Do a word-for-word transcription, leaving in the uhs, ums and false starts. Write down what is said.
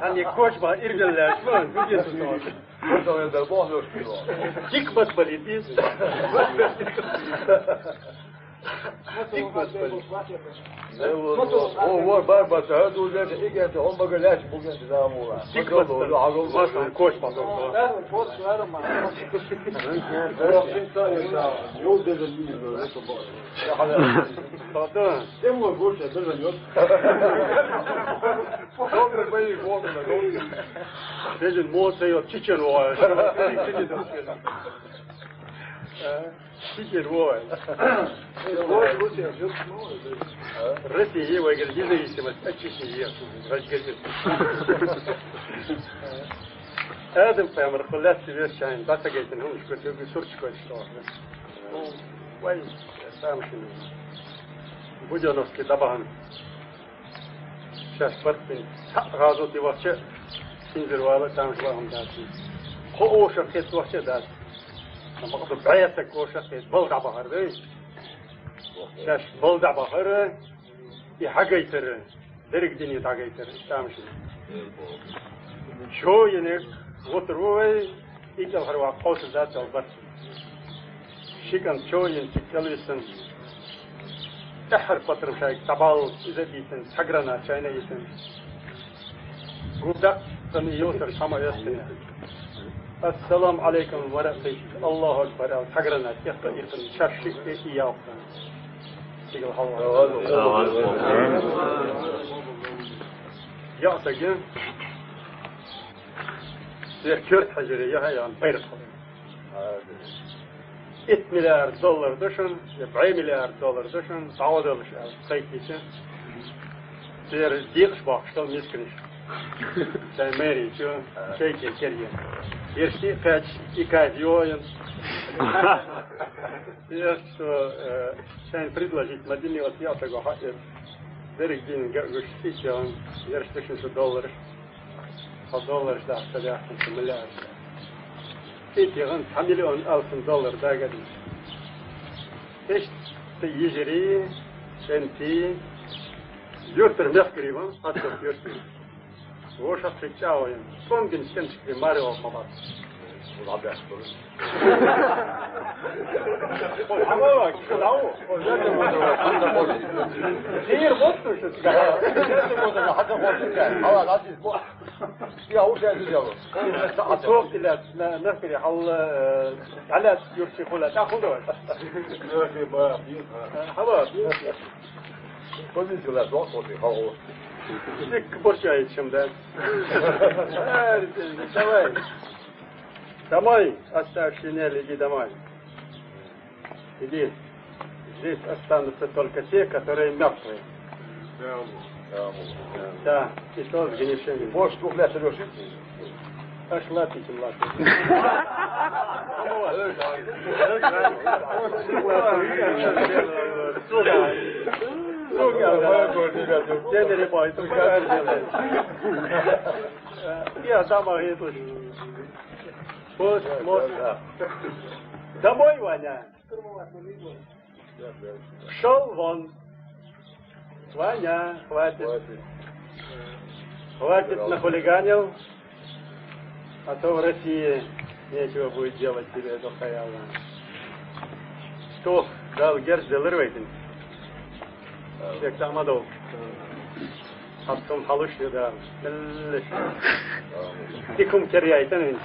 Они кочба ирвеллер, что он будет тут. Дик бат болит, дик бат болит. О, вот, бар, бар, саат уже, игенде, он багаляч, буген, да, мула. Дик бат болит. Маслан кочба. Йол даже не Потом. Тем мой больше доженёт. Добрый боевик, вот он, добрый. Даже эмоция, вот, чечен, о, чечен, о. Россия, вот, Россия, его независимость от Чечни, Россия. Адам памир, хулас, сивер чайн, бата гайтын, хумшко, тёгы сурчко, что. Ну, вай, сам шин. Будённовский дабахан. Сейчас портпин. Газу ти вахча. Синзир вала там жвагам дати. Хо оша хет вахча дати. Ама хо баята коша хет. Бол дабахар дей. Сейчас бол дабахар. И хагайтар. Дерек дини дагайтар. Там шин. Чо енек. Вот руй. Икал харва коса дати албат. Шикан чоин тиккалисан. Эхер патрушай табал изабитан, саграна чайна итан. Гудак тан иосар хама ястина. Ассалам алейкум ва рахматуллахи. Аллаху акбар. Ал саграна текка итан, шаши и яухан. Сигал халва. Я саги. Сер кёрт хажире, я хаян, байрак халва. Ит миллиард доллар дошун, я бай миллиард доллар дошун, сава доллар ша, сайкисе. Сер дикш бак, что мискриш. Сай мэри, чё, чайки керье. Ерши кач, и кайф йоен. Сер, что, э, сай предложить, мадини от я того, ха, э, берег дин, га-, гуш, и чё, ерш тысячу долларов. Ха доллар да, ха да, ха миллиард. Ти тиган ха миллион алсын доллар да гади. Эш ти ежери, сен ти, юртыр мехкриван, хатыр юртыр. Воша хичаоин. Сон гин сен чикри мари ол мабат. Ой, ама, кылау. Ой, я не буду. Сиыр вот, что сказал. Я не буду, надо вот сказать. Ала, надо вот. Я уже это делаю. Ацух тилат, на, на, пере, хал, э, алат, юрчи хула, та хула. Хава. Помните, да, дом вот и хава. Ты к борщу ищем, да? Э, давай. Домой оставь шинель, иди домой. Иди. Здесь останутся только те, которые мертвые. Да, и то с гневшими. Может, двух лет решить? Пошла ты, Тимлат. Сука. Сука, да. Тенери бой, ты правильно делаешь. Я сама говорит, вот, вот. Домой, Ваня. Шел вон. Ваня, хватит. Хватит. Хватит, нахулиганил. А то в России нечего будет делать тебе, это хаяло. Что дал Герц Делырвейтин? Всех там адол. Хаттым халыш, да. Тикум керяйтин.